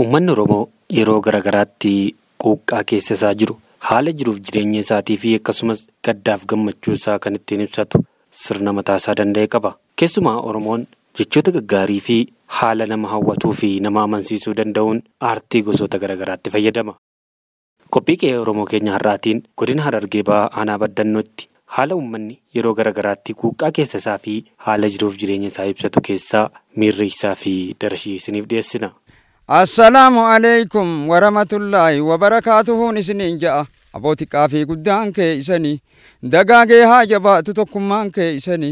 Uummanni Oromoo yeroo garaagaraatti quuqqaa keessa isaa jiru haala jiruuf jireenya isaatii fi akkasumas gaddaaf gammachuu isaa kan ittiin ibsatu sirna mataa isaa danda'e qaba. Keessumaa Oromoon jechoota gaggaarii fi haala nama hawwatuu fi nama amansiisuu danda'uun aartii gosoota garaagaraatti fayyadama. Qophii qe'ee Oromoo keenya har'aatiin godina Harargee Bahaa aanaa Baddannootti haala uummanni yeroo garaagaraatti quuqqaa keessa isaa fi haala jiruuf jireenya isaa ibsatu keessaa miirri isaa fi darashii isiniif dhiyeessina. Assalaamu alaikum warahmatullaahi wabarakaatuhuun isiniin ja'a. Aboo xiqqaa fi guddaan keessanii dagaagee haa jabaatu tokkummaan keessanii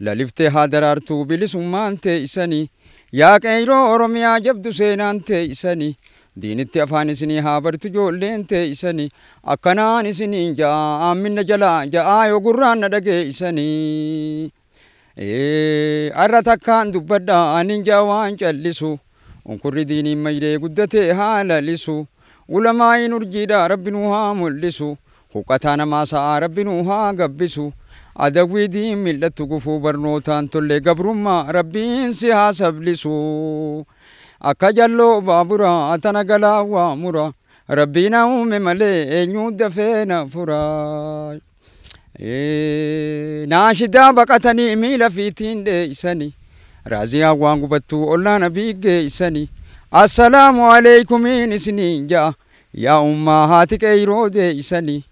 laliftee haa daraartuu bilisummaan teessanii yaa qeerroo Oromiyaa jabdu seenaan teessanii diinitti afaan isinii haa bartu ijoolleen teessanii akkanaan isiniin ja'a aaminna jalaa ja'a yoo gurraan na dhageessanii. Arra takkaan dubbadha anin ja'a waan callisu. Unkurri diiniin mayree guddatee haa lalisu. Ulamaayin urjiidha rabbi nuu haa mul'isu. Huqqataa namaa sa'aa rabbi nuu haa gabbisu. Adawwii diin mil'attu gufuu barnootaan tollee gabrummaa rabbiin si haa sablisu. Akka jalloo baaburaa tana galaa waa mura. Rabbiin na uume malee eenyuu dafee na fura. Naashidaa baqatanii miila fiitiin dheeysanii. Raaziyaan waan gubattuu ollaana biiggeessanii. Assalaamu aleykumiin isiniin ja'a. Yaa ummaa haati qeyroo deeysanii.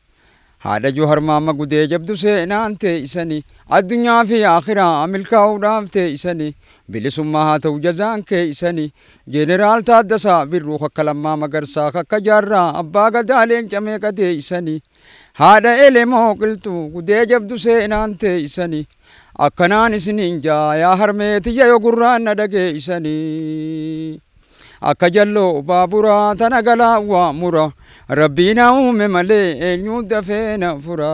Haadha Johar maama gudee jabdu seenaan teessanii. Addunyaa fi akhiraa milkaa'uudhaaf teessanii. Bilisummaa haa ta'u jazaan keessanii. Jeneraal Taaddasaa Birruu kakka Lammaa Magarsaa kakka Jaarraa Abbaa Gadaa leenca meeqa teessanii. Haadha Elemoo Qilxuu gudee jabdu seenaan teessanii. Akkanaan isiniin ja'a yaa harmeetiyya yoo gurraan na dhageessanii. Akka jalloo baaburaa tana galaa waa mura. Rabbiin na uume malee eenyuu dafee na fura.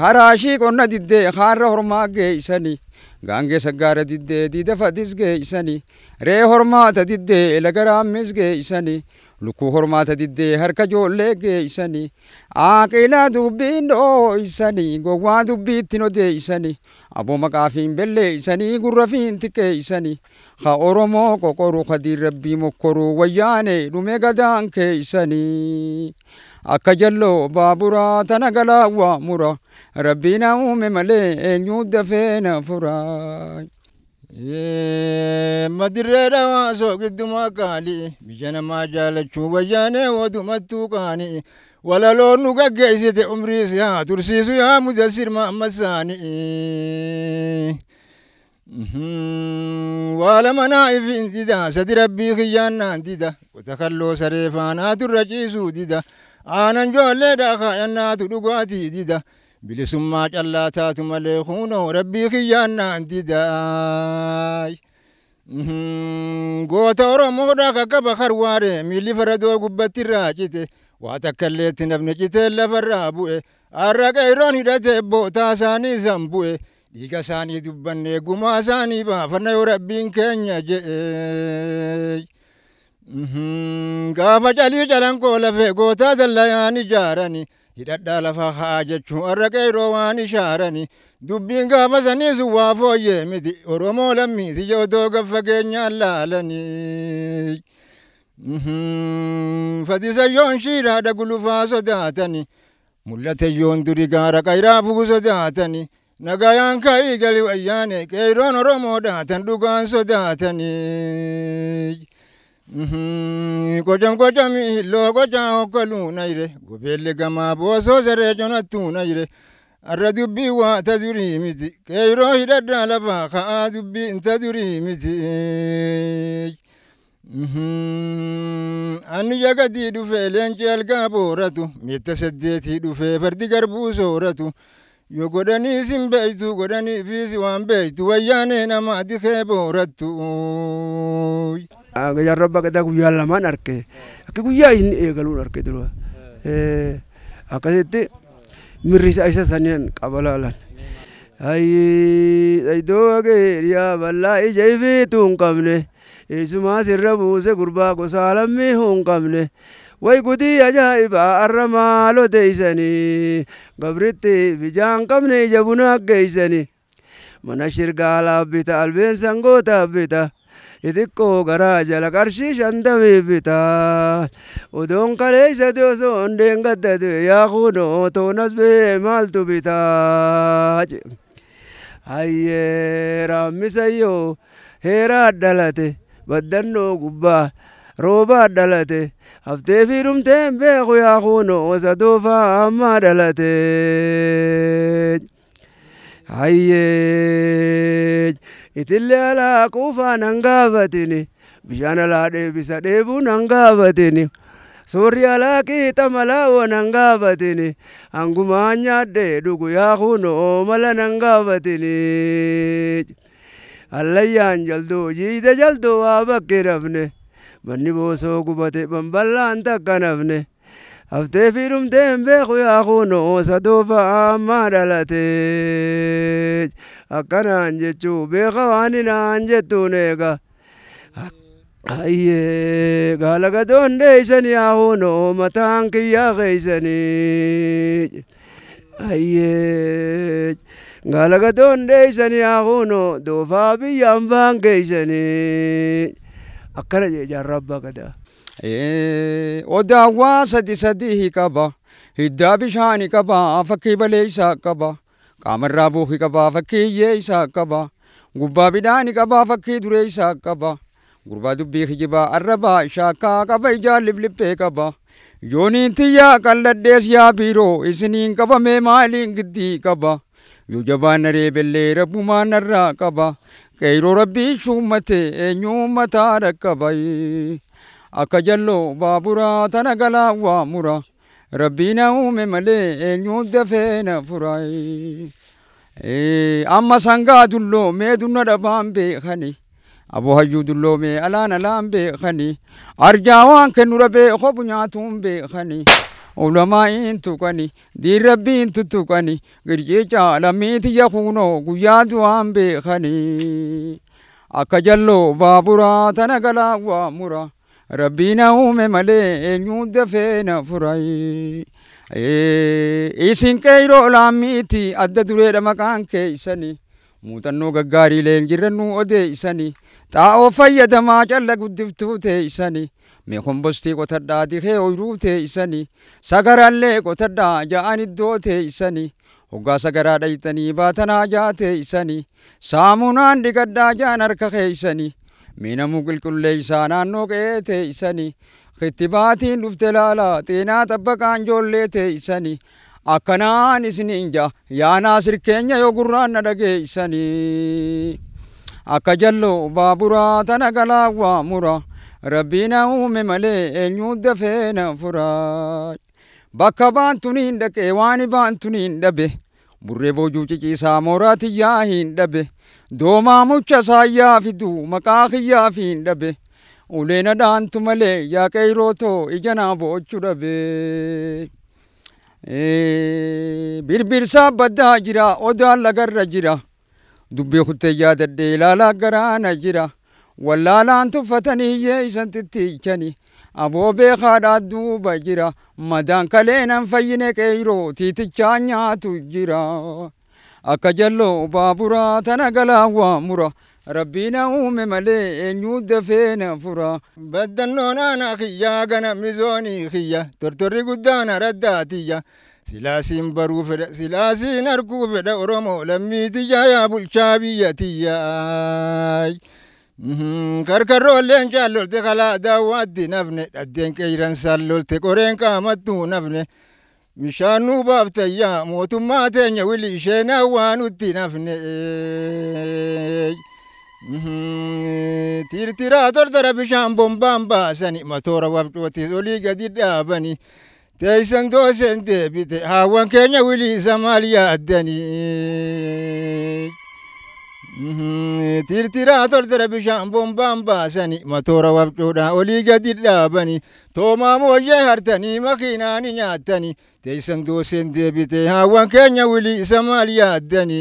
Haraashii qonna diddee haarra hormaa geessanii. Gaangee saggaara diddee diida fadis geessanii. Ree hormaata diddee laga raammis geessanii. Lukkuu hormaata diddee harka ijoollee geessanii. Aaqilaa dubbiin dhooysanii. Gowwaa dubbiitti odeessanii. Aboo maqaafiin belleessanii gurra fiin xiqqeessanii. Ha Oromoo qoqoru kadiin rabbii mokkoruu wayyaane dhume gadaan keessanii. Akka jalloo baaburaa tana galaa waa mura. Rabbiin na uume malee eenyuu dafee na fura. Madirree dhawaa soogiddumaa qaalii biyya namaa jaalachuu wayyaanee wadumattuu qaanii walaloon nu gaggeessite umrii si haa tursiisu yaa mudassir Mahammadsaanii. Waa lama naa ifiin dida sadi rabbii kiyyaan naan dida qota kalloo saree faanaa turra ciisuu dida aanan joollee dhaakaa dhugaatii dida bilisummaa callaa taatu malee kunoo rabbii kiyyaan naan dida. Goota Oromoodhaa kakkaba karwaare miilli faradoo gubbatti irraa cite waa takka illeetti nafni citee lafarraa bu'e har'a qeerroon hidhatee bootaa isaanii san bu'e dhiiga isaanii dubbannee gumaa isaanii baafanna yoo rabbiin keenya je'e. Gaafa calii calanqoo lafee gootaa dallayaan ijaarani hidhadhaa lafa haa jechuun har'a qeerroo waan ishaarani dubbiin gaafa saniis waa fooyyee miti Oromoo lammiiti odoo gaffa keenyaan laalanii. Fadisayyoon shiiraadha gulufaa sodaatani mul'atayyoon duri gaara qayraa bugu sodaatani nagayaan ka'ii gali wayyaane qeerroon Oromoo dhaatan dhugaan sodaatani. Qocam qocamii hilloo qocaa hokkaluu nayre gobeelle gamaa boosoo saree conattuu nayre arra dubbii waa ta durii miti qeerroo hidhadhaa lafaa ka'aa dubbii ta durii miti. Anni jagadii dhufee leenci algaa booratu miitta saddeetii dhufee fardi garbuu sooratu yoo godhanii isin beeytu godhanii fiisi waan beeytu wayyaanee nama dikee boorattu. Jaarraa abbaa gadaa guyyaa lamaan arke akka guyyaa inni eegaluun arke dura akkasitti mirri isaa isa saniin qaba laalan. Ayii ageeriyaa bal'aa ija ifiituu hin qabne eessumaa sirra buuse gurbaa gosaa lammii hin qabne. Way gutii ajaa'ibaa arra maaloo teessanii gabritti bijaan qabne ija bunaa geessanii mana shirgaalaa bita albeen sangootaa bita. Xixiqqoo garaa jala qarshii 50 bitaa. Odoon kaleessa osoo hundeen gaddate yaa kunoo toonas bee maaltu bitaa. Hayyee raammisayyoo heeraa dhalate baddannoo gubbaa roobaa dhalate haftee fi dhumteen beeku yaa kunoo sadoofaa ammaa dhalate. Hayyee itillee alaa quufaa nan gaafatini bishaan alaa dheebisa dheebuu nan gaafatini soorri alaa qiixa malaawoo nan gaafatini hangumaan nyaadhee dhugu yaa kunoo mala nan gaafatini. Allayyaan jalduu jiite jalduu waa bakkee nafne manni boosoo gubate bamballaan takka nafne haftee fi dhumteen beeku yaa kunoo sadoofa ammaa dhalate. Akkanaan jechuu beeka waan hinaan jettuun eega. Hayyee gaala gadoon dheeysan yaa kunoo mataan kiyyaa keeysanii. Hayyee gaala gadoon dheeysan yaa kunoo doofaa biyyaan baan keeysanii. Akkana jee jaarraa abbaa gadaa. Odaawwaa sadi sadii qaba. Hiddaa bishaanii qaba. Fakkii baleessaa qaba. Qaamarraa buuki qaba. Fakkii hiyyeessaa qaba. Gubbaa bidhaanii qaba. Fakkii dureessaa qaba. Gurbaa dubbii kijibaa arrabaa shaakkaa qaba. Ijaan lipliphee qaba. Yooniin tiyyaa qalladhees yaa biiroo isiniin qabamee maaliin giddii qaba. Yoo jabaan naree bellee rabbumaan narraa qaba. Qeyroo rabbii shuummate eenyuun mataa dhaqqaba. Akka jalloo baaburaa tana galaa waa mura. Rabbii na uume malee eenyuun dafee na fura. Amma sangaa dulloomee dunna dhabaan beekani. Aboo hayyuu dulloomee alaan alaan beekani. Arjaa waan kennu dhabee kophu nyaatuun beekani. Ulamaa'iin tuqani diin rabbiin tuttuqani girjicha lammiiti yakunoo guyyaa du'aan beekani. Akka jalloo baaburaa tana galaa waa mura. Rabbii na uume malee eenyuun dafee na fura. Isin qeyroo laammiiti adda dureedha maqaan keeysani. Muuxannoo gaggaarii leenjirrannuu odeessani. Xaa'oo fayyadamaa calla guddiftuu teessani. Mee kombostii qotadhaa dikee ooyiruu teessani. Sagarallee qotadhaa ja'an iddoo teessani. Hoggaa sagaraa dhayxanii baatanaa jaa teessani. Saamunaan dhiqadhaa ja'an harka keeysani. Mee namuu qulqulleessaa naannoo qe'ee teessani. Kittibaatiin dhufte laalaa xeenaa xabbaqaan ijoollee teessani. Akkanaan isiniin jaa yaa naasir keenya yoo gurraan na dhageessanii. Akka jalloo baaburaa tana galaa waa mura. Rabbii na uume malee eenyuun dafee na fura. Bakka baantuniin dhaqee waan baantuniin dhabe. Burree boojuu ciciisaa mooraa tiyyaa hin dhabe. Doomaa mucha saayyaa fiduu maqaa kiyyaa hin dhabe. Uleen adaantu malee yaa qeyroo too ija naa boochuu dhabe. Birbirsaa baddaa jira odaan lagarra jira. Dubbii kuttee yaadadhee ilaalaa garaana jira. Wallaalaan tuffatanii hiyyeessan tittiichani. Aboo beekaadhaa duuba jira. Madaan kalee nan fayyine qeyroo tiitichaa nyaatu jira. Akka jalloo baaburaa tana galaa waa mura. Rabbii na uume malee eenyuu dafee na fura. Baddannoon aanaa kiyyaa ganamni zoonii kiyya tortorri guddaan araddaa tiyya. Silaasiin baruu fedha silaasiin arguu fedha Oromoo lammii tiyya yaa bulchaa biyya tiyya. Karkarroolleen jaallolte kalaa daawwaatti nafne dhaddeen qeeyran saallolte qoreen qaamattuu nafne. Bishaan nuu baaftayyaa mootummaa teenya wili isheen hawaa nutti nafne. Tiirtiraa tortora bishaan bombaan baasani matoora wabcootis olii gadi dhaabani. Teessan dooseen deebite haawwan keenya wiliisa maal yaaddani. Tiirtiraa tortora bishaan bombaan baasani matoora wabcoodhaa olii gadi dhaabani. Toomaa mooyyee hartanii makiinaani nyaattani. Teessan dooseen deebite haawwan keenya wiliisa maal yaaddani.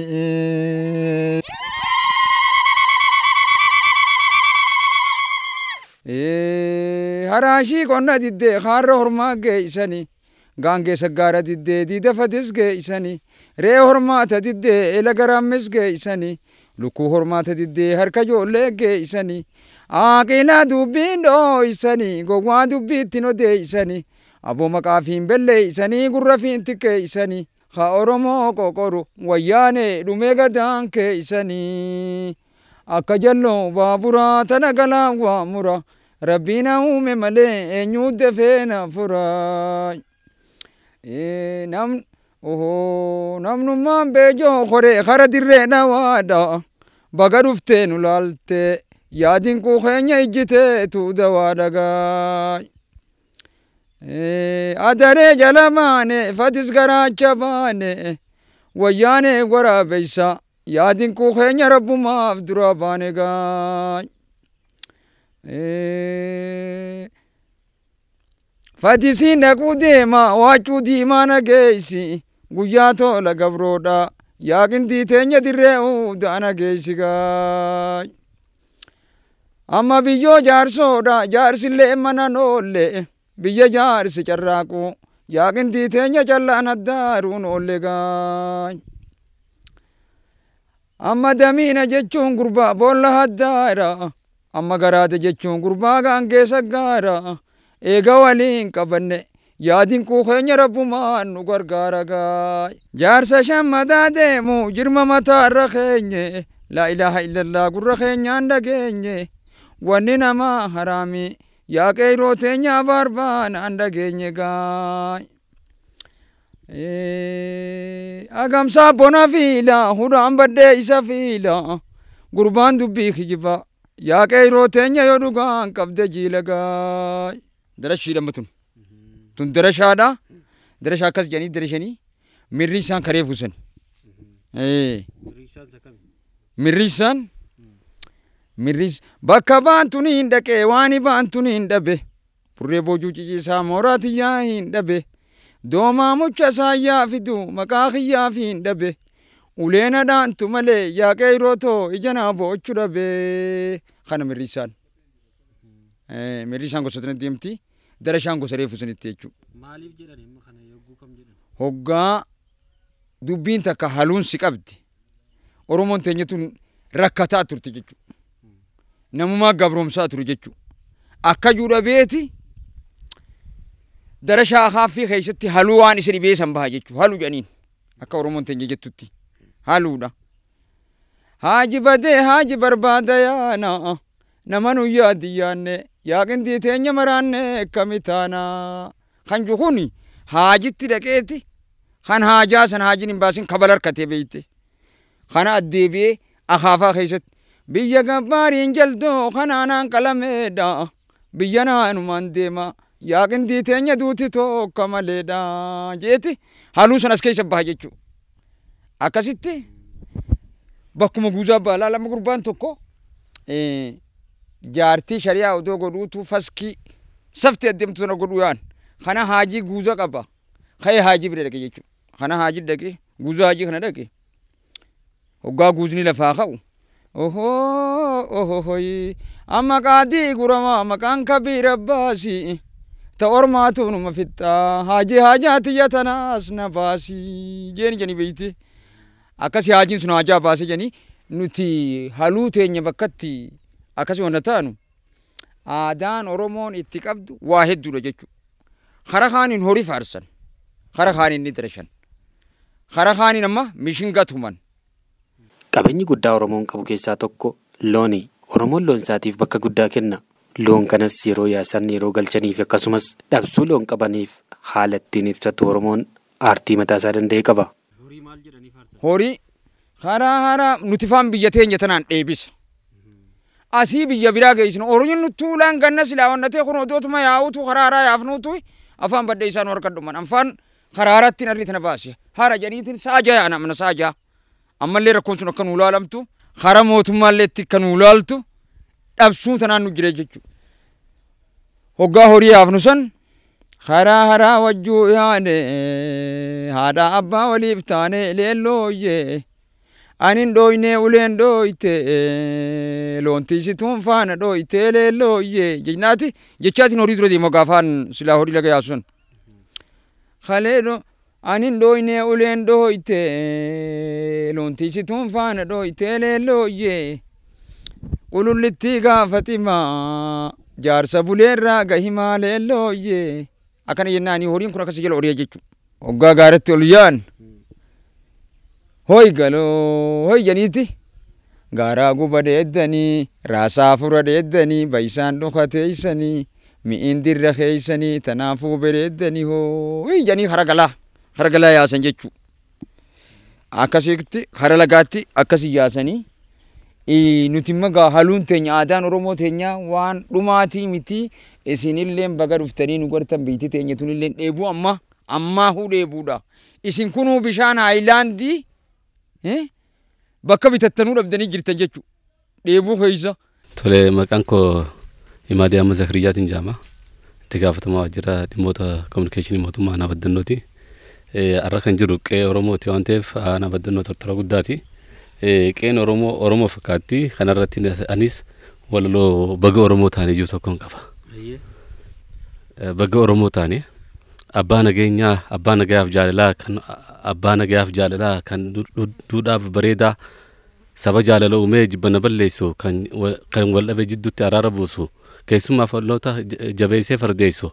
Haraashii qonna diddee kaarra hormaa geessani. Gaangee saggaara diddee diida fadis geessani. Re'ee hormaata diddee ela garammis geessani. Lukkuu hormaata diddee harka ijoollee geessanii. Aaqilaa dubbiin dhooysanii gowwaa dubbiitti odeessanii. Aboo maqaa fiin belleeysanii gurra fiin xiqqeessanii. Ka Oromoo qoqoru wayyaanee dhumee gadaan keeysanii. Akka jalloo baaburaa tana galaan waa mura. Rabbiin uume malee eenyuu dafee na fura. Namnummaan beejoo koree kara dirree dhawaadha. Baga dhuftee nu laaltee yaadin kuu keenya ijjiteetu dawaa dhagaa. Adaree jala baane fatis garaacha baane wayyaanee waraabeysa yaadin kuu keenya rabbumaaf dura baane gaa. Fatisiin dhaquu deema waachuu diimaa nageessi guyyaa tola gabroodha yaaqintii teenya dirree uudaa nageessi gaa. Amma biyyoo jaarsoodha jaarsillee mana noolle biyya jaarsi carraaqu yaaqintii teenya callaan addaaruun oolle gaa. Amma damiina jechuun gurbaa boolla haddaara. Amma garaate jechuun gurbaa gaangee saggaara. Eega waliin qabanne yaadin kuu keenya rabbumaan nu gargaara gaa. Jaarsa shammadaa deemu jirma mataarra keenye laa ilaaha illallah gurra keenyaan dhageenye wanni namaa haraami yaa qeyroo teenyaa barbaanaan dhageenye gaa. Agamsaa bona fiila hudhaan baddee isa fiila gurbaan dubbii kijiba yaa qeyroo teenya yoo dhugaan qabde jiila gaa. Darashiidha amma tun. Tun darashaadha. Darashaa akkas jedhanii darashanii mirri isaan karee fuusan. Mirri isaan mirri bakka baantuun hin dhaqee waan baantuun hin dhabe. Furree boojuu ciciisaa mooraa tiyyaa hin dhabe. Doomaa mucha saayyaa fidu maqaa kiyyaa fi hin dhabe. Uleena dhaantu malee yaa qeyroo too ija naa boochu dhabe. Kana mirri isaan. Mirri isaan gosa deemti. Darashaan gosa reefu sanitti jechuudha. Maaliif jedhan amma kana yogguu kam jedhan? Hoggaa dubbiin takka haluun si qabdi. Oromoon teenya tun rakkataa turte jechuudha. Namumaa gabroomsaa ture jechuudha. Akka juudha beeti darashaa akaaffii keessatti haluu waan isa dhibee san baha jechuudha. Haluu jedhaniin akka Oromoon teenya jettutti haluudha. Haaji badee haaji barbaada yaana nama nu yaadi yaanne yaaqintii teenya maraanne akkami taana. Kan juhuni haajitti dhaqeeti kan haajaa san haajiin hin baasin kabala harkatee beeyte. Kana addeebi'ee akaafaa keessatti biyya gabbaariin jaltoo kanaanaan qalameedha. Biyya naanumaan deema yaaqintii teenya duuti tokko maleedha jeeti haluu san as keessa baha jechuudha. Akkasitti bakkuma guuzaa baalaa lama gurbaan tokko jaartii shari'aa odoo godhuutu faskii safti adeemtu sana godhuu yaan kana haajii guuza qaba ka'ee haajii bira dhaqe jechuudha. Kana haajii dhaqe guuza haajii kana dhaqe hoggaa guuzni lafaa ka'u ohoo ohohoyi amma qaadii guramaa maqaan kabiira baasii ta ormaatu numa fixxaa haajii haajaa tiyya tanaas na baasii jeeni jeni beeyti. Akkasi haajiin sun haajaa baasee jeni nuti haluu teenya bakkatti akkasi wanta taanu aadaan Oromoon itti qabdu waa hedduudha jechuudha. Kara kaaniin horii faarsan, kara kaaniin ni darashan, kara kaaniin amma mishinga tuman. Qabeenyi guddaa Oromoon qabu keessaa tokko looni. Oromoon loon isaatiif bakka guddaa kenna. Loon kanas yeroo yaasan yeroo galchaniif akkasumas dhabsuu loon qabaniif haala ittiin ibsatu Oromoon aartii mataa isaa danda'e qaba. Horii karaa haraa nuti faan biyya teenya tanaan dheebisa. Asii biyya biraa geessinu Oromoon nuti ulaan ganna silaa wannatee kun odootuma yaa'utu karaa haraa yaafnuutu afaan badda isaan harka dhuman afaan karaa haraatti narri tana baase hara jedhaniitiin saajaa yaana mana saajaa ammallee rakkoon sun akka nu ilaalamtu karaa mootummaallee itti akka nu ilaaltu dhabsuu tanaan nu jira jechuudha. Hoggaa horii yaafnu san karaa haraa wajjuu yaane haadha abbaa waliif taane leellooyyee anin dhooyne uleen dhooyte loontiisituun faana dhooyte leellooyyee jennaati jechaatiin horii dura deema gaafaan silaa horii laga yaasu san. Kaleedho Anin dhooyne uleen dhooyte loontiisituun faana dhooyte leellooyyee qulullittii gaafatimaa jaarsa buleerraa gahimaa leellooyyee akkana jennaanii horiin kun akkasii jala horiya jechuudha. Hoggaa gaaratti ol yaa'an hoy galoo hoy janiiti gaaraa guba dheeddanii raasaa fura dheeddanii baay'isaan dhokateessanii mi'iin dirra keeysanii tanaafuu bereeddanii hoy janii hara galaa. Hara galaa yaasan jechuudha. Akkasitti hara lagaatti akkasii yaasanii nuti immoo haluun teenya aadaan Oromoo teenya waan dhumaatii miti isinillee baga dhuftanii nu gartan biitti teenya tunillee dheebuu amma ammaa dheebuudha. Isin kunuu bishaan haayilaandii bakka bitattanuu dhabdanii jirtan jechuudha. Dheebuu keessa. Tole maqaan koo Imaadii Ahmad Zakariyyaatiin jedhama. Itti gaafatamaa waajjira dhimmoota kominikeeshinii mootummaa aanaa Baddannooti. Har'a kan jiru qe'ee Oromooti waan ta'eef aanaa Baddannoo tortora guddaati. Qe'een Oromoo Oromoo fakkaatti. Kanarratti anis walaloo baga Oromoo taanee jiru tokkoon qaba. Baga Oromoo taanee abbaa nageenyaa abbaa nagayaaf jaalalaa kan abbaa nagayaaf jaalalaa kan duudhaaf bareedaa saba jaalala uumee jibbana balleessu kan wal dhabe jidduutti araara buusu keessumaa falloota jabeessee fardeessu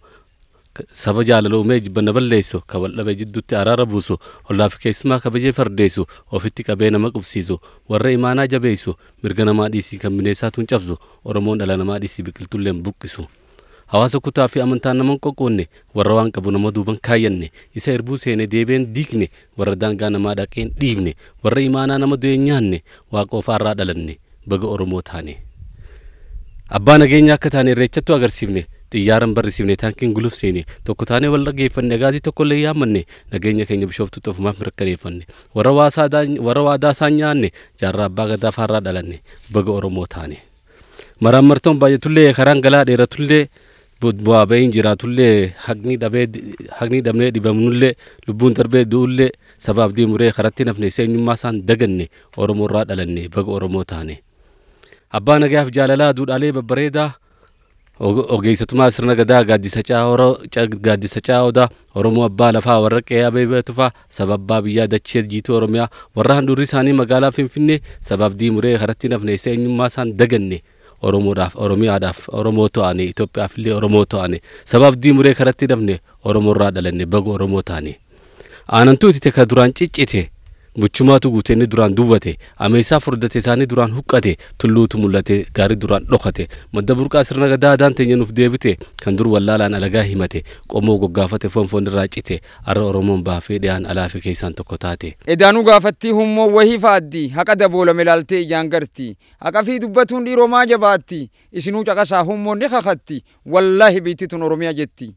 saba jaalala uumee jibbana balleessu kan wal dhabe jidduutti araara buusu ollaa fi keessumaa kabajee fardeessu ofitti qabee nama qubsiisu warra imaanaa jabeessu mirga namaa dhiisii kan bineensaatuun cabsu Oromoon dhala namaa dhiisii biqiltuulleen buqqisu. Hawaasa kutaa fi amantaan nama hin qoqqoonne warra waan qabu nama duuban kaayyanne isa irbuu seene deebeen diigne warra daangaa namaa dhaqeen dhiibne warra imaanaa nama du'e nyaanne waaqa ofaarraa dhalanne baga Oromoo taane. Abbaa nageenyaa akka taane irreechattu agarsiifne xiyyaaran barrisiifne taankiin gulufseene tokko taanee wal dhaggeeffanne gaazii tokkollee yaammanne nageenya keenya bishooftutti ofumaaf mirkaneeffanne warra waadaa isaan nyaanne jaarraa abbaa gadaa faarraa dhalanne baga Oromoo taane. Maraammartoon baay'atullee karaan galaa dheeratullee bu'aa bahiin jiraatullee haqni dhabnee dhibamnullee lubbuun darbee du'ullee sabaaf diimuree karatti nafne seenyummaa isaan daganne Oromoorraa dhalanne baga Oromoo taane. Abbaa nagayaaf jaalalaa duudhaalee babbareedaa ogeessatumaa sirna gadaa gaaddisa caa'odaa Oromoo abbaa lafaa warra qe'ee abeebee tufaa saba abbaa biyyaa dachee jiituu Oromiyaa warra handhuurri isaanii magaalaa Finfinnee sabaaf diimuree karatti nafne seenyummaa isaan daganne Oromoodhaaf Oromiyaadhaaf Oromoo ta'ane Itoophiyaaf illee Oromoo ta'ane sabaaf diimuree karatti nafne Oromoorraa dhalanne baga Oromoo taane. Aanantuu itite ka duraan ciccite buchumaatu guutee inni duraan duwwate ameessaa furdate isaanii duraan huqqate tulluutu mul'ate gaarii duraan dhokate madda burqaa sirna gadaa aadaan teenya nuuf deebite kan dur wallaalaan alagaa himate qomoo goggaafate foon foon irraa cite har'a Oromoon baafee dhiyaan alaa fi keessaan tokko taate. Edaanuu gaafattii hummoo wahii faaddi haqa daboolame ilaaltee ijaan garti haqa fi dubbatuun dhiiromaa jabaatti isinuu caqasaa hummoon ni kakatti wallaahi biitti tun Oromiyaa jetti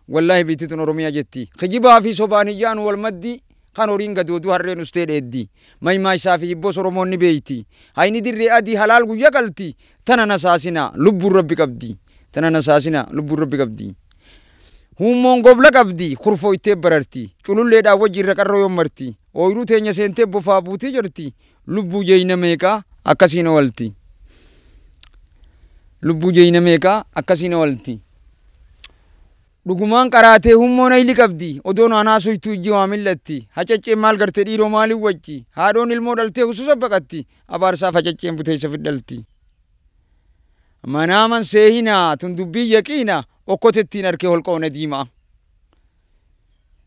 wallaahi biitti tun Oromiyaa jetti kijibaa fi sobaan hiyyaan wal maddi kan horiin gadooduu harreen ustee dheeddi maymaa isaa fi hibboos Oromoon ni beeyti hayni dirree adii halaal guyyaa qalti tana nasaasina lubbuun rabbi qabdi tana nasaasina lubbuun rabbi qabdi hummoon gobla qabdi kurfoo ittee bararti cululleedhaan wajji irra qarroo yoon marti ooyiruu teenya seentee bofaa buutee jirti lubbuu jeeyina meeqaa akkasiin oolti lubbuu jeeyina meeqaa akkasiin oolti. Dhugumaan qaraatee hummoon hayli qabdi odoon aanaa soytuu ijji waa mil'atti hacacceen maal gartee dhiiroo maaliin wajji haadhoon ilmoo dhaltee hususa baqatti abaarsaaf hacacceen buteessa fidhalti. Manaaman seehinaa tun dubbii yaqiina okkotettiin harkee holqoona diimaa.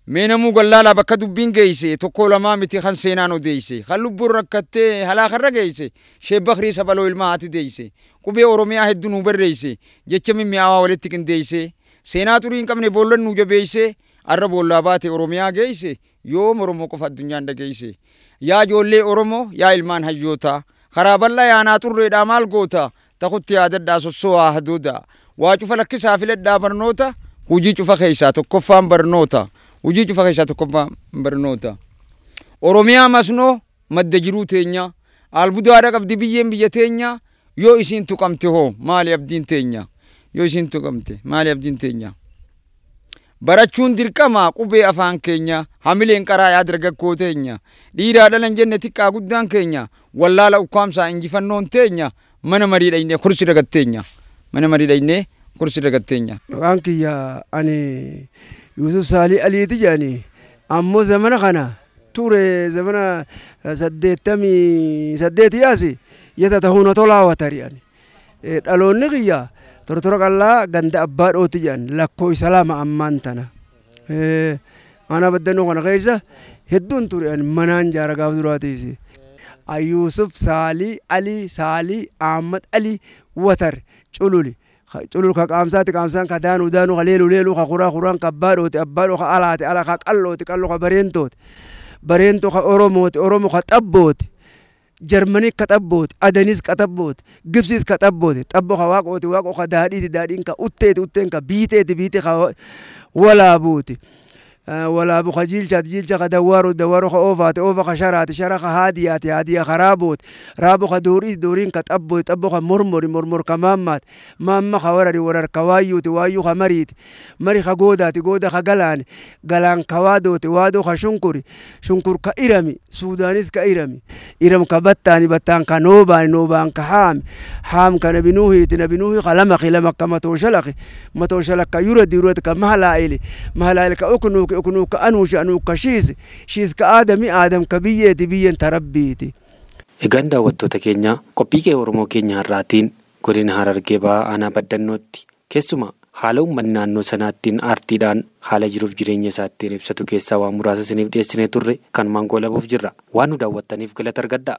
Mee namuu gallaalaa bakka dubbiin geeyse tokko lamaa miti kan seenaan odeeyse kan lubbuun rakkattee halaakarra geeyse Sheek Bakrii Sabaloo ilmaa haati deeyse qubee Oromiyaa hedduu nuu barreeyse jecha mimmi'aawaa walitti qindeeyse. Seenaa xurii hin qabne boollan nuu jabeeyse arra boollaa baate Oromiyaa geeyse yoom Oromoo qofa addunyaan dhageeyse yaa ijoollee Oromoo yaa ilmaan hayyootaa karaa bal'aa yaanaa xurreedhaa maal goota takutti yaadadhaa sossoo'aa hadooda waa cufa lakkisaa filadhaa barnoota hujii cufa keessaa tokkoffaan barnoota hujii cufa keessaa tokkoffaan barnoota Oromiyaa masnoo madda jiruu teenya albuudaadha qabdi biyyeen biyya teenya yoo isiin tuqamte hoo maali abdiin teenya. Yoo isiin tuqamte maali abdiin teenya. Barachuun dirqama qubee afaan keenya hamileen qaraa yaa dargaggoo teenya dhiiraa dhalan jenne xiqqaa guddaan keenya wallaala ukkaamsaa injifannoon teenya mana marii dhaynee kursi ragatteenya mana marii dhaynee kursi ragatteenya. Maqaan kiyya ani Yuusuf Saalii Aliiti jedhani Ammoo zamana kana ture zamana 88 yaasi yata tahuuna tolaa watari ani. Dhaloonni kiyya tortora qallaa ganda abbaa dhooti jedhan lakkoo isa lama ammaan tana. Aanaa baddannoo kana keessa hedduun ture ani manaan jaara gaaf duraatiisi. Yuusuf Saalii Alii Saalii Ahmad Alii Watar Cululi. Culul ka qaamsaati qaamsaan ka daanuu daanuu ka leeluu leeluu ka kuraa kuraan ka abbaa dhooti abbaa dhoo ka alaati ala ka qallooti qalloo ka bareentooti. Bareentoo ka Oromooti Oromo ka xabbooti. Jarmanii ka xabbooti Adanis ka xabbooti Gibsis ka xabbooti xabboo ka waaqooti waaqoo ka daadhiiti daadhiin ka utteeti utteen ka biiteeti biite ka walaabuuti. Walaabu ka jiilchaati jiilcha ka dawwaaroo dawwaaroo ka oofaati oofa ka sharaati shara ka haadiyaati haadiya ka raabooti raabo ka dooriiti dooriin ka xabbooti xabboo ka mormori mormor ka maammaati maamma ka warari warar ka waayyuuti waayyuu ka mariiti mari ka goodaati gooda ka galaani galaan ka waadooti waadoo ka shunkuri shunkur ka irami suudaanis ka irami iram ka battaani battaan ka noobaani noobaan ka haami haam ka nabi nuuhiiti nabi nuuhi ka lamaqi lamaq ka matooshalaqi matooshalaq ka yuradi yuradi ka mahalaa'ili mahalaa'ili ka uknuuki uknuuka anuushi anuuka shiisi shiis ka aadami aadam ka biyyeeti biyyeen tarabbiiti. Egaan daawwattoota keenya qophii qe'ee Oromoo keenya har'aatiin godina Harargee Bahaa aanaa baddannootti keessumaa haala uummanni naannoo sanaattiin aartiidhaan haala jiruuf jireenya isaattiin ibsatu keessaa waan muraasa isiniif dhiyeessinee turre kan maangoo labuuf jirra. Waan nu daawwattaniif galata argadhaa.